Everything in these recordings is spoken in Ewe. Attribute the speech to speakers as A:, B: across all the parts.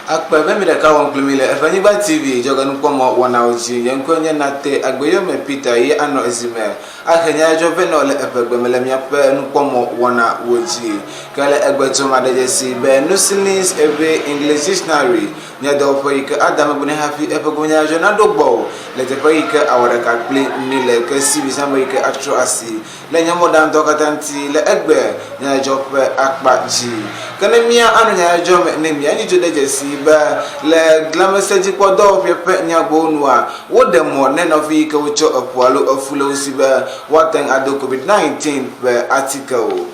A: Akpe be mi ɖeka wɔm kpli mi le Eʋenyigba TV dzɔgenukpɔmɔ wɔnawo dzi. Nye ŋkɔe nye Nate Agbeyome Peter ye anɔ ezime ahe nyadzɔdzɔ vɛ nɔ le eʋegbe me le miaƒe nukpɔmɔ wɔnawo dzi. Ke le egbe tso maɖe dzesi be Nusilis Eʋe English Dictionary nye dɔwɔƒe yi ke ada megbe nɛ hafi eƒe gome nyadzɔdzɔ naɖo gbɔwò le teƒe yi ke awɔ ɖeka kpli mi le ke si vi yi ke atrɔ asi le nye mɔɖaŋudɔ katã ŋuti le egbe nyadzɔdzɔ ƒe akpa dzi. Ke ne mía anɔ nyadzɔdzɔ me ne mía dzidzo ɖe dzesi be le lãmesẽdzikpɔdɔwɔƒe ƒe nyagbowo nua, woɖe mɔ ne nɔvi yi ke wotsɔ eƒu alo efu le wo si be woate ŋu ado COVID-19 ƒe atikewo.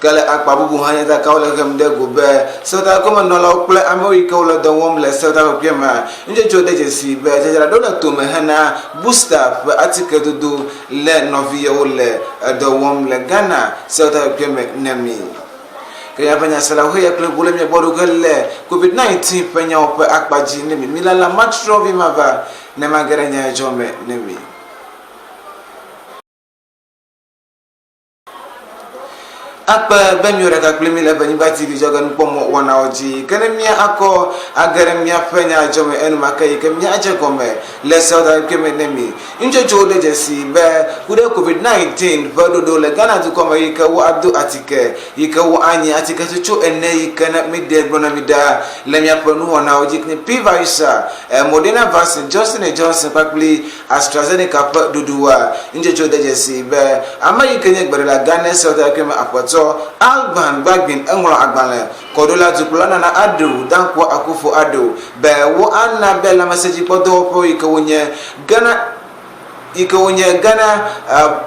A: Ke le akpa bubu hã nyatakawo le hem ɖe go be sewɔtakpekpemenɔlawo kple amewo yi ke wole dɔ wɔm le sewɔtakpekpea mea, nutsotso de dzesi be dzadzraɖo le tome hena booster ƒe atike dodo le nɔviyewo le edɔ wɔm le Ghana sewɔtakpekpea me ne mi. Ke míaƒe nyaselawo heya kple ʋu le mia gbɔ ɖo ge le COVID-19 ƒe nyawo ƒe akpa dzi ne mi. Milala matrɔ vi mava ne mage ɖe nyadzɔdzɔ me ne mi. Akpe be míwɔ ɖeka kpli mí le Eʋenyigba TV dzɔge nukpɔmɔ wɔnawo dzi. Ke ne mía akɔ age ɖe míaƒe nya dzɔ me enumake yi ke míadze gɔme le South Africa me ne mi. Nutsotsowo ɖe dzesi be ku ɖe COVID-19 ƒe ɖoɖo le Ghana dukɔ me yi ke wo ado atike yi ke wo anyi atike tsotso ene yi ke ne míɖe gblɔ na mi ɖa le míaƒe nuwɔnawo dzi kple Pfizer, Moderna vaccine, Johnson and Johnson kpakple AstraZeneca ƒe ɖoɖoa. Nutsotso de dzesii be ame yi ke nye gbeɖela gã ne South Africa me aƒetɔ Alban Bagbin eŋlɔ agbalẽ kɔɖola dukplɔla Nana Addo Dankwa Akufo-Addo be woana be lãmesẽdzikpɔdɔwɔƒewo yi ke wonye Ghana yi ke wonye Ghana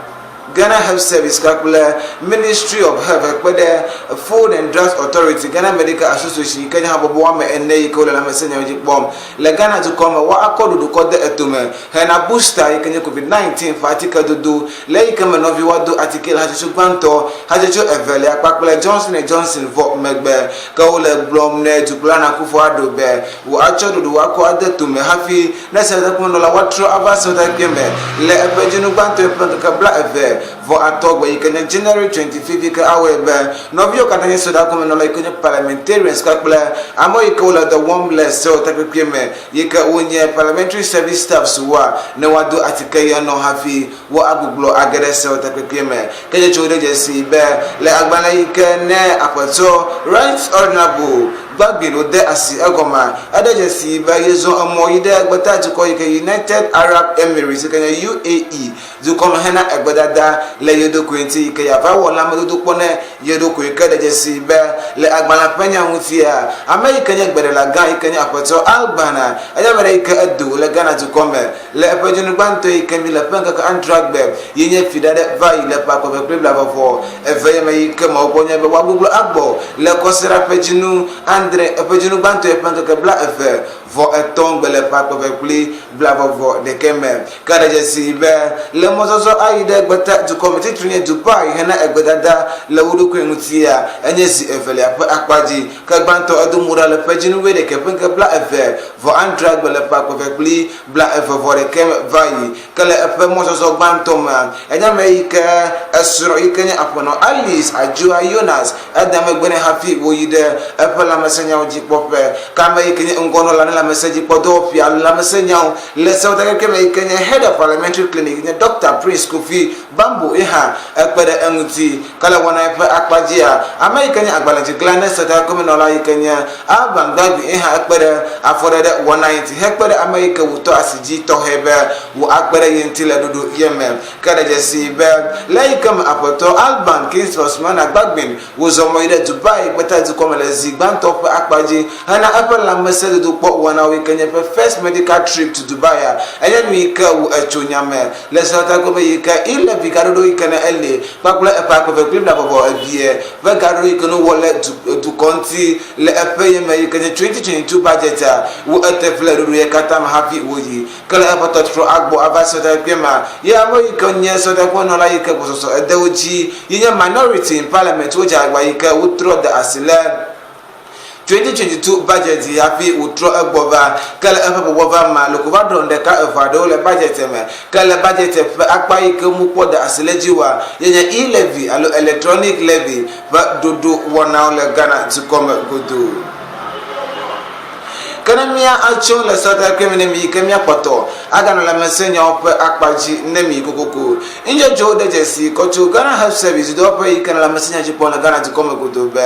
A: Ghana Health Service kpakple Ministry of Health hekpe ɖe Food and Drugs Authority, Ghana Medical Association yi ke nye habɔbɔ woame ene yi ke wole lãmesẽnyawo dzi kpɔm le Ghana dukɔ me woakɔ ɖoɖo kɔ de etome hena booster yi ke nye COVID-19 ƒe atike dodo le eyi ke me nɔvi woado atike le hatsotso gbãtɔ, hatsotso evelia kpakple Johnson and Johnson vɔ megbe. Ke wole gblɔm ne dukplɔla Akufo-Addo be wòatsɔ ɖoɖo woakɔ ade tome hafi Ne setakpɔmenɔla woatrɔ ava setakpekpe me le eƒe dzinu gbãtɔe ƒe ŋkeke 33 gbe yi ke nye January 25 yi ke awɔe be nɔviwo katã nye setakpɔmenɔla yi ke nye parliamentarians kpakple amewo yi ke wole dɔ wɔm le sewɔtakpekpe me yi ke wonye parliamentary service staffs woa ne woado atike ya nɔ hafi woagbugbɔ age ɖe sewɔtakpekpe me. Ke dzotso ɖe dzesi be le agbalẽ yi ke ne aƒetɔ Right Honourable Bagbin wòde asi egɔmea, eɖe dzesi be yezɔ emɔ yi ɖe gbeta dukɔ yi ke United Arab Emirates yi ke nye UAE dukɔ me hena egbedada le ye ɖokui ŋuti yi ke yeava wɔ lãmedodokpɔ ne ye ɖokui. Ke ɖe dzesi be le agbalẽa ƒe nya ŋutia, ame yi ke nye gbeɖela gã yi ke nye aƒetɔ Alban enye ame ɖe yi ke edo le Ghana dukɔ me Le eƒe dzinu gbãtɔ yi ke mi le ƒe ŋkeke adrea gbe yi nye fiɖa ɖe va yi le ƒe akpe eve kple blaeve vɔ eve me yi ke Mawu kpɔ nyuie be woagbugbɔ agbɔ le kɔsiɖa ƒe dzinu adre eƒe dzinu gbãtɔ ƒe ŋkeke 23 gbe le ƒe akpe eve kple blaeve vɔ ɖekɛ me. Ke ɖe dzesi be le mɔzɔzɔ ayi ɖe gbeta dukɔ me titri nye Dubai hena egbedada le wo ɖokui ŋutia enye zi evelia ƒe akpa dzi. Ke gbãtɔ edo mo ɖa le ƒe dzinu wuiɖekɛ ƒe ŋkeke 29 gbe le ƒe akpe eve kple 21 me va yi. Ke le eƒe mɔzɔzɔ gbãtɔ mea, enye ame yi ke esrɔ̃ yi ke nye aƒenɔ Alice Adjoa Jonas eda megbe nɛ hafi wòyi ɖe eƒe lãmesẽnyawo dzikpɔƒe. Ke ame yi ke nye ŋgɔnɔla ne lãmesẽdzikpɔdɔwɔƒea alo lãmesẽnyawo le sewɔtakpekpe me yi ke nye Head of Parliamentary Clinic nye Ɖɔkta Prince Kofi Bambo ye hã ekpe ɖe eŋuti. Ke le wɔna eƒe akpa dzia, ame yi ke nye agbalẽdzigla ne setakpekpemenɔla yi ke nye Alban Bagbin ye hã ekpe ɖe afɔɖeɖe wɔna yi ŋuti hekpe ɖe ame yi ke wòtɔ asi dzi tɔxɛ be wòakpe ɖe ye ŋuti le ɖoɖo ye me. Ke ɖe dzesii be le eyi ke me aƒetɔ Alban Kingsley Sumana Bagbin wòzɔ mɔ yi ɖe Dubai gbeta dukɔ me le zi gbãtɔ ƒe akpa dzi hena eƒe lãmesẽ dodokpɔ wɔnawo yi ke nye eƒe First Medical Trip to Dubai-a, enye nu yi ke wu etso nya me le setakpekpe me yi ke e-levy gaɖoɖo yi ke ne eli kpakple eƒe akpe eve kple blaeve vɔ evie ƒe gaɖoɖo yi ke ne wowɔ le du dukɔ ŋuti le eƒe ye me yi ke nye 2022 budget-a wu eteƒe le ɖoɖo ye katã me hafi woyi. Ke le eƒe tɔtrɔ agbɔ ava setakpekpea mea, ye ame yi ke nye setakpekpenɔla yi ke gbɔsɔsɔ ede wo dzi yi nye minority in parliament wodze agbagba yi ke wotrɔ de asi le 2022 budget dzi hafi wòtrɔ egbɔ va. Ke le eƒe gbɔgbɔ va mea, loko va ɖɔ ŋɖeka eve aɖewo le budget me. Ke le budget ƒe akpa yi ke mokpɔ de asi le edzi oa, ye nye e-levy alo electronic levy ƒe ɖoɖo wɔnawo le Ghana dukɔ me godoo. Ke ne mía atso le sɔtakpui me ne mi yi ke mía kpɔtɔ aganɔ lãmesẽnyawo ƒe akpa dzi ne mi kokoko. Ŋudzedzewo de dzesi kɔ tso Ghana Health Service dɔwɔƒe yi ke nɔ lãmesẽnya dzi kpɔm le Ghana dukɔ me godoo be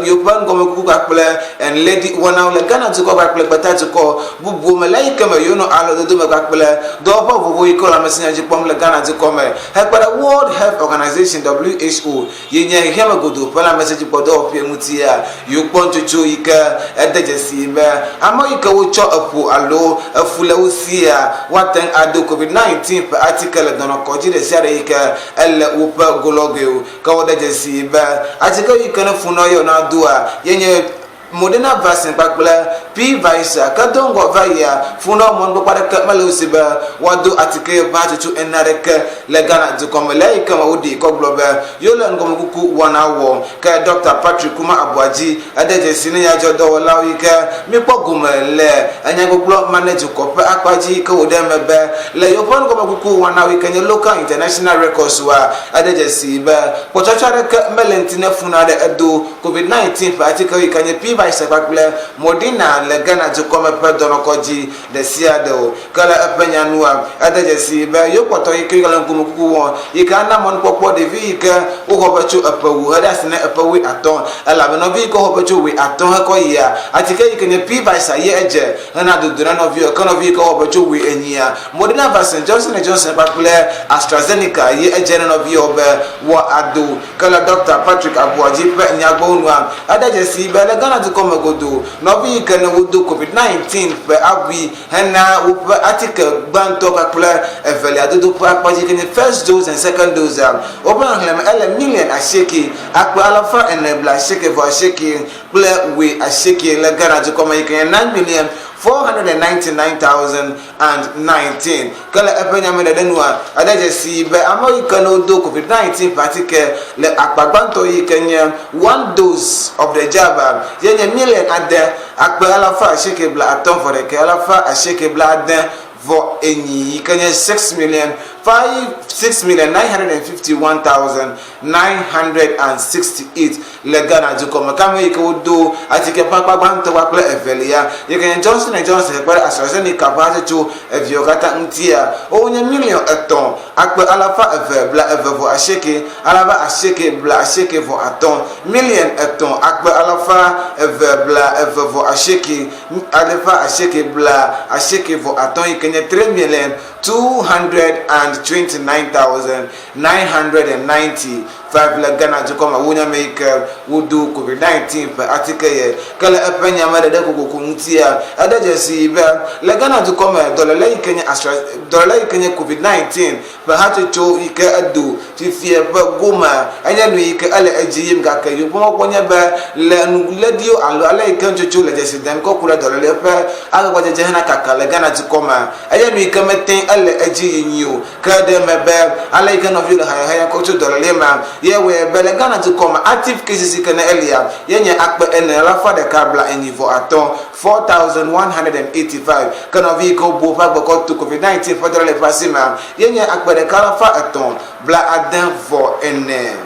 A: yewoƒe ŋgɔmekuku kpakple enledi wɔnawo le Ghana dukɔ kpakple gbetadukɔ bubuwo me le eyi ke me yewonɔ alɔdodo me kpakple dɔwɔƒe vovovo yi ke wole lãmesẽnya dzi kpɔm le Ghana dukɔ me hekpe ɖe World Health Organization, WHO, yi nye xexeame godoo ƒe lãmesẽdzikpɔdɔwɔƒee ŋutia, yewokpɔ nutsotso yi ke ede dzesii be ame yi ke wotsɔ eƒo alo efu le wo sia, woate ŋu ado COVID-19 ƒe atike le dɔnɔkɔdzi ɖesiaɖe yi ke ele woƒe golɔgoewo. Ke wode dzesii be atike yi ke ne funɔ ye wòna doa ye nye Moderna vaccine kpakple Pfizer ke do ŋgɔ va yia, funɔ mɔnukpɔkpɔ aɖeke mele wo si be woado atike ƒe hatsotso ene aɖeke le Ghana dukɔ me le eyi ke me woɖee kɔ gblɔ be yewole ŋgɔmekuku wɔna wɔm. Ke Ɖɔkta Patrick Kuma Aboagye ede dzesi ne nyadzɔdɔwɔlawo yi ke mikpɔ gome le enyagbɔgblɔ ma ne dukɔ ƒe akpa dzi yi ke wòɖe eme be le yewoƒe ŋgɔmekuku wɔnawo yi ke nye Local International Records woa, ede dzesii be kpɔtsɔtsɔ aɖeke mele ŋuti ne funɔ aɖe edo Covid-19 ƒe atike yi ke nye Pfizer kpakple Moderna le Ghana dukɔ me ƒe dɔnɔkɔdzi ɖe sia ɖe o. Ke le eƒe nya nua, ede dzesii be yewokpɔtɔ yi ke le ŋkumekuku wɔm yi ke ana mɔnukpɔkpɔ ɖevi yi ke woxɔ ƒe tso eƒe wu heɖe asi ne eƒe wuiatɔ̃ elabe nɔvi yi ke woxɔ ƒe tso wuiatɔ̃ hekɔ yia atike yi ke nye Pfizer ye edze hena dodo na nɔviwo ke nɔvi yi ke woxɔ ƒe tso wuienyia Moderna vaccine, Johnson and Johnson kpakple AstraZeneca ye edze na nɔviwo be woado. Ke le Ɖɔkta Patrick Aboagye ƒe nyagbɔwo nua, ede dzesii be le Ghana dukɔ me godoo, nɔvi yi ke ne wodo Covid-19 ƒe abui hena woƒe atike gbãtɔ kpakple evelia dodo ƒe akpa dzi ke nye first dose and second dose-a, woƒe xexlẽme ele miliɔn asieke, akpe alafa ene blaasieke vɔ asieke kple wuiasieke le Ghana dukɔ me yi ke nye 9,499,000 and 19. Ke le eƒe nyameɖeɖe nua, ede dzesii be ame yi ke ne wodo Covid-19 ƒe atike le akpa gbãtɔ yi ke nye one dose of the jab ye nye miliɔn ade akpe alafa asieke bla atɔ̃ vɔ ɖekɛ alafa asieke bla ade vɔ enyi yi ke nye 6 million 5 6,951,968 le Ghana dukɔ me. Ke ame yi ke wodo atike ƒe akpa gbãtɔ kpakple evelia yi ke nye Johnson and Johnson kple AstraZeneca ƒe hatsotso eveawo katã ŋutia, wonye miliɔn etɔ̃ akpe alafa eve bla eve vɔ asieke alafa asieke bla asieke vɔ atɔ̃, miliɔn etɔ̃ akpe alafa eve bla eve vɔ asieke alafa asieke bla asieke vɔ atɔ̃ yi ke nye 3,229,995 le Ghana dukɔ me wonye ame yi ke wodo Covid-19 ƒe atike ye. Ke le eƒe nyameɖeɖe kokoko ŋutia, ede dzesii be le Ghana dukɔ me dɔléle yi ke nye Astra dɔléle yi ke nye Covid-19 ƒe hatsotso yi ke edo fifia ƒe gomea enye nu yi ke ele edzi yim gake yewoƒe mɔkpɔkpɔ nye be le nuléɖiwo alo ale yi ke nutsotso le dzesi dem kɔ ku ɖe dɔléle ƒe agbagbadzedze hena kaka le Ghana dukɔ mea enye nu yi ke mete ele edzi yi nyui o. Ke ɖe eme be ale yi ke nɔviwo le hayahaya kɔ tso dɔléle mea ye wɔe be le Ghana dukɔ me active cases yi ke ne elia ye nye akpe ene alafa ɖeka bla enyi vɔ atɔ̃, 4,185. Ke nɔvi yi ke wobu woƒe agbe kɔ to COVID-19 ƒe dɔléle ƒe asi mea ye nye akpe ɖeka alafa etɔ̃ bla ade vɔ ene.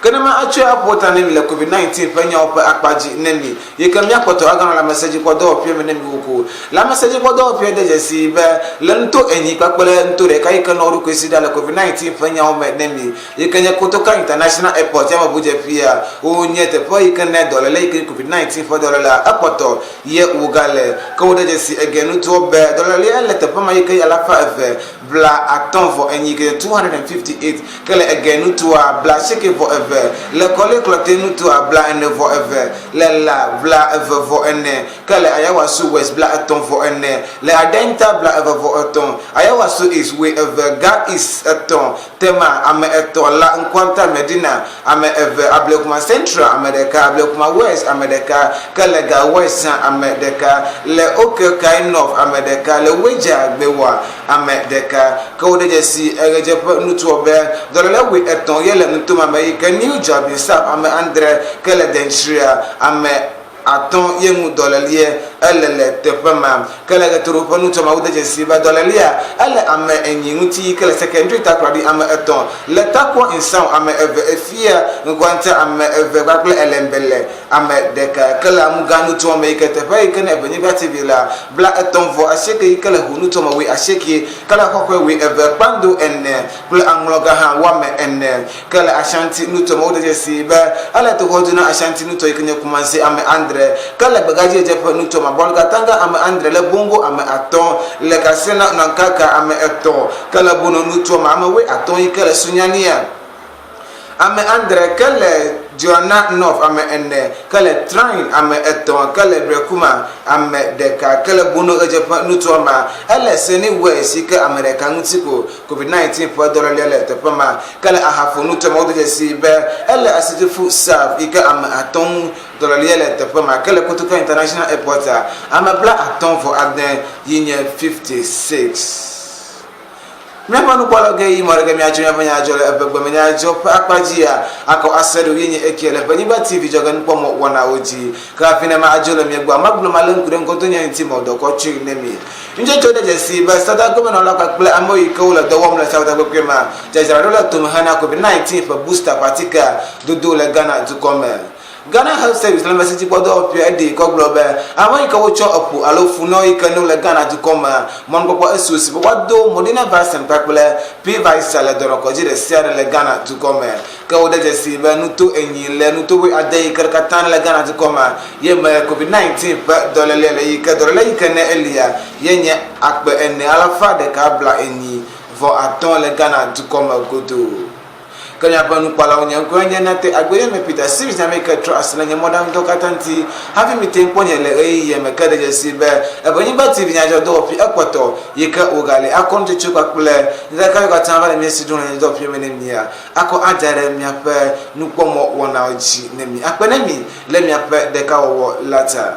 A: Ke ne ma atsɔe aƒo ta ne mi le COVID-19 ƒe nyawo ƒe akpa dzi ne mi yi ke míakpɔtɔ aganɔ lãmesẽdzikpɔdɔwɔƒea me ne mi woko. Lãmesẽdzikpɔdɔwɔƒea de dzesii be le nuto enyi kpakple nuto ɖeka yi ke nɔ wo ɖokui si ɖa le COVID-19 ƒe nyawo me ne mi yi ke nye Kotoka International Airport yameʋudzeƒea wonye teƒe yi ke ne dɔléle yi ke nye COVID-19 ƒe dɔlélea ekpɔtɔ ye wogale. Ke wode dzesi ege nutoa be dɔlélea le teƒe ma yi ke alafa eve bla atɔ̃ vɔ enyi ke nye 258 ke le ege nutoa bla asieke vɔ eve, le Korle Klottey nutoa bla ene vɔ eve, le La bla eve vɔ ene, ke le Ayawaso West bla etɔ̃ vɔ ene, le Adenta bla eve vɔ etɔ̃, Ayawaso East wui eve, Ga East etɔ̃, Tema ame etɔ̃, La Nkwanta Medina ame eve, Ablekuma Central ame ɖeka, Ablekuma West ame ɖeka, ke le Ga West hã ame ɖeka, le Okekai North ame ɖeka, le Weija Gbewa ame ɖeka. Ke wode dzesi eɣedzeƒe nutoa be dɔléle wui etɔ̃ ye le nuto ma me yi ke New Juaben South ame adre, ke le Denkyira ame atɔ̃ ye ŋu dɔléleɛ Ele le teƒe ma. Ke le ɣetoɖoƒe nutoa me wode dzesii be dɔlélia ele ame enyi ŋuti yi ke le Secondary Takoradi ame etɔ̃, le Tarkwa Nsaw ame eve, Efia Nkwanta ame eve kpakple Elembele ame ɖeka. Ke le Amuga nutoa me yi ke teƒe yi ke ne Evenyigba TV la 38 yi ke le Ho nutoa me 80, ke le Xɔxɔe 20, Kpando ene kple Aŋlɔga hã woame ene. Ke le Ashanti nuto me wode dzesii be ele toxɔdu na Ashanti nuto yi ke nye Kumasi ame adre. Ke le Gbegadzidzeƒe nuto me Bolgatanga ame adre, le Bongo ame atɔ̃, le Kassena Nankaka ame etɔ̃. Ke le Bono nutoa me ame wuiatɔ̃ yi ke le Sunyania ame adre, ke le Joana North ame ene, ke le Train ame etɔ̃, ke le Brekuma ame ɖeka, ke le Bono Ɣedzeƒe nutoa mea ele Sene West yi ke ame ɖeka ŋuti ko. Covid-19 ƒe dɔléle le teƒe ma ke le ahafo nutoa me. Wode dzesii be ele Asitifu South yi ke ame atɔ̃ ŋu dɔléle le teƒe ma ke le Kotoka International Airport-a, ame 59 yi nye 56. Míaƒe nukpɔla ge yi mɔ ɖe ge míatso míaƒe nyadzɔ le eʋegbe me nyadzɔ ƒe akpa dzia akɔ ase ɖo ye nye ekie le Ʋenyigba TV dzɔge nukpɔmɔ wɔnawo dzi. Ke hafi ne ma adzo le mia gbɔa, magblɔ malé ŋku ɖe ŋgɔdonye ŋuti mɔ dɔkɔ tsoe ne mi. Nutsotso ɖe dzesi be South gomenɔla kpakple ame yi ke wole dɔ wɔm le South kpekpe ma dzadzraɖo le tome hena Covid-19 ƒe booster ƒe atikea dodo le Ghana dukɔ me. Ghana Health Service lãmesẽdzikpɔdɔwɔƒea eɖee kɔ gblɔ be ame yi ke wotsɔ eƒo alo funɔ yi ke no le Ghana dukɔ mea mɔnukpɔkpɔ esu si be woado Moderna vaccine kpakple Pfizer le dɔnɔkɔdzi ɖe sia ɖe le Ghana dukɔ me. Ke wode dzesii be nuto enyi le nuto wuiade yi ke katã le Ghana dukɔ me ye me Covid-19 ƒe dɔléle le yi ke dɔléle yi ke ne elia ye nye 4145 le Ghana dukɔ me godoo. Ke miaƒe nukpɔlawo nye ŋkɔe nye Nate Agbeyeme Peter Series ame yi ke trɔ asi le nye mɔɖaŋudɔ katã ŋuti hafi mite ŋu kpɔ nye le ɣeyiɣia me ke ɖe dzesii be Eʋenyigba TV nyadzɔdɔwɔƒee ekpɔtɔ yi ke wògali akɔ nutsotso kpakple nutatawo katã va le mía si ɖom le nyadzɔdɔwɔƒea me ne mia akɔ ada ɖe miaƒe nukpɔmɔ wɔnawo dzi ne mi. Akpe ne mi le miaƒe ɖekawɔwɔ la ta.